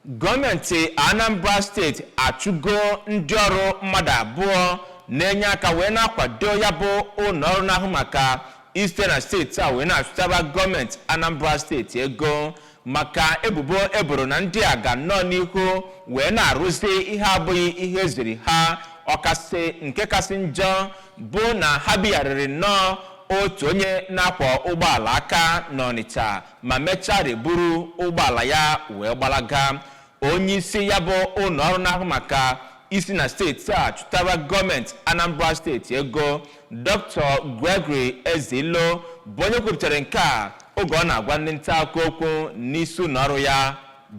Gọọmenti Anambra Steeti achụgo ndị ọrụ mmadụ abụọ na-enye aka wee na-akwado ya bụ ụlọ ọrụ na-ahụ maka isite na steeti a wee na-achụtara gọọmenti Anambra Steeti ego, maka ebubo eboro na ndị a ga nọọ n'ihu wee na-arụzi ihe abụghị ihe eziri ha, ọkasị nke kasị njọ bụ na ha bigharịrị nnọọ otu onye na-akwọ ụgbọala aka n'Ọnịcha ma mechaa reburu ụgbọala ya wee gbalaga. Onye isi ya bụ ụlọ ọrụ na-ahụ maka isi na steeti a chụtara gọọmenti Anambra Steeti ego, Dr. Gregory Ezilo, bụ onye kwupụtara nke a oge ọ na-agwa ndị nta akụkọ okwu n'isi ụlọ ọrụ ya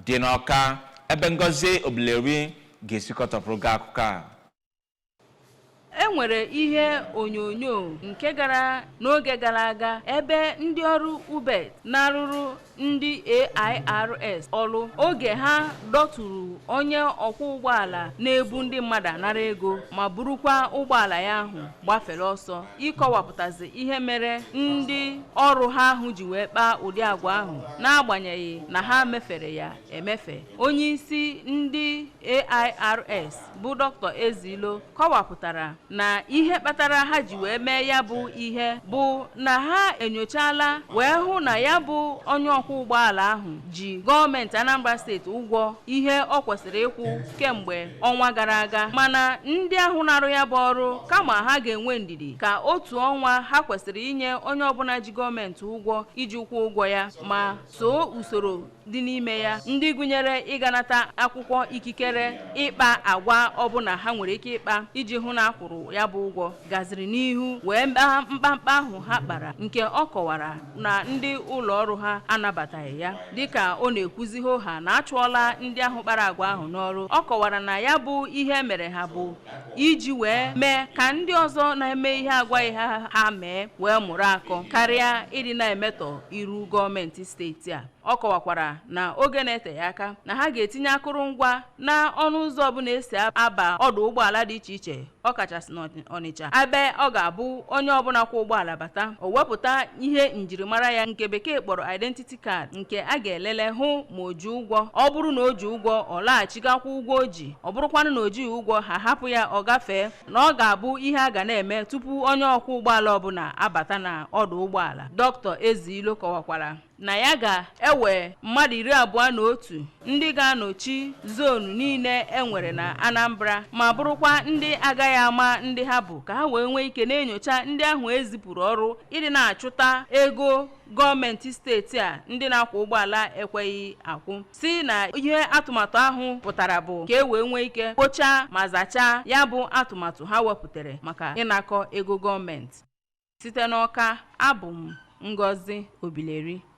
dị n'Ọka, ebe Ngozi Obileri ga-esikọtọpụrụ gị akụkọ a. E nwere ihe onyonyo nke gara n'oge gara aga ebe ndị ọrụ UBET na-arụrụ ndị AIRS ọrụ oge ha dọturu onye ọkwọ ụgbọala na-ebu ndị mmadụ anara ego ma burukwa ụgbọala ya ahụ gbafere ọsọ. Ịkọwapụtazi ihe mere ndị ọrụ ha ahụ ji wee kpaa ụdị agwa ahụ n'agbanyeghị na ha mefere ya emefe, onye isi ndị AIRS bụ Dr. Ezilo kọwapụtara na ihe kpatara ha ji wee mee ya bụ ihe bụ na ha enyochala wee hụ na ya bụ onye ọkwọ ụgbọala ahụ ji gọọmenti Anambra Steeti ụgwọ ihe ọ kwesịrị ịkwụ kemgbe ọnwa gara aga, mana ndị ahụ na-arụ ya bụ ọrụ, kama ha ga-enwe ndidi ka otu ọnwa ha kwesịrị inye onye ọbụla ji gọọmenti ụgwọ iji kwụọ ụgwọ ya ma soo usoro dị n'ime ya, ndị gụnyere ịganata akwụkwọ ikikere ịkpa agwa ọbụla ha nwere ike ịkpa iji hụ na akwụrụ ya bụ ụgwọ, gaziri n'ihu wee kpaa mkpamkpa ahụ ha kpara, nke ọ kọwara na ndị ụlọ ọrụ ha anabataghị ya. Dịka ọ na-ekwuzi ha na achụọla ndị ahụ kpara agwa ahụ n'ọrụ, ọ kọwara na ya bụ ihe mere ha bụ iji wee mee ka ndị ọzọ na-eme ihe agwaghị ha ha mee wee mụrụ akọ karịa ịdị na-emetọ iru gọọmenti steeti a. Ọ kọwakwara na oge na-eteghị aka na ha ga-etinye akụrụngwa na ọnụ ụzọ ọbụla esi aba ọdụ ụgbọala dị iche iche, ọkachasị n'Ọnịcha, ebe ọ ga-abụ onye ọbụla kwọ ụgbọala bata, o wepụta ihe njirimara ya nke Bekee kpọrọ identity card, nke a ga-elele hụ ma o ji ụgwọ. Ọ bụrụ na o ji ụgwọ, ọ laghachigakwa ụgwọ o ji. Ọ bụrụkwanụ na o jighị ụgwọ, ha hapụ ya ọ gafee. Na ọ ga-abụ ihe a ga na-eme tupu onye ọkwọ ụgbọala ọbụla abata na ọdụ ụgbọala. Dr. Ezilo kọwakwara na ya ga-ewe mmadụ 21 ndị ga-anọchi zonu niile enwere na Anambra, ma bụrụkwa ndị agaghị ama ndị ha bụ, ka ha wee nwee ike na-enyocha ndị ahụ ezipụrụ ọrụ ịdị na-achụta ego gọọmenti steeti a ndị na-akwọ ụgbọala ekweghị akwụ. Si na ihe atụmatụ ahụ pụtara bụ ka e wee nwee ike kpochaa ma zachaa ya bụ atụmatụ ha wepụtara maka ịnakọ ego gọọmenti. Site n'Ọka, abụ m Ngozi Obileri.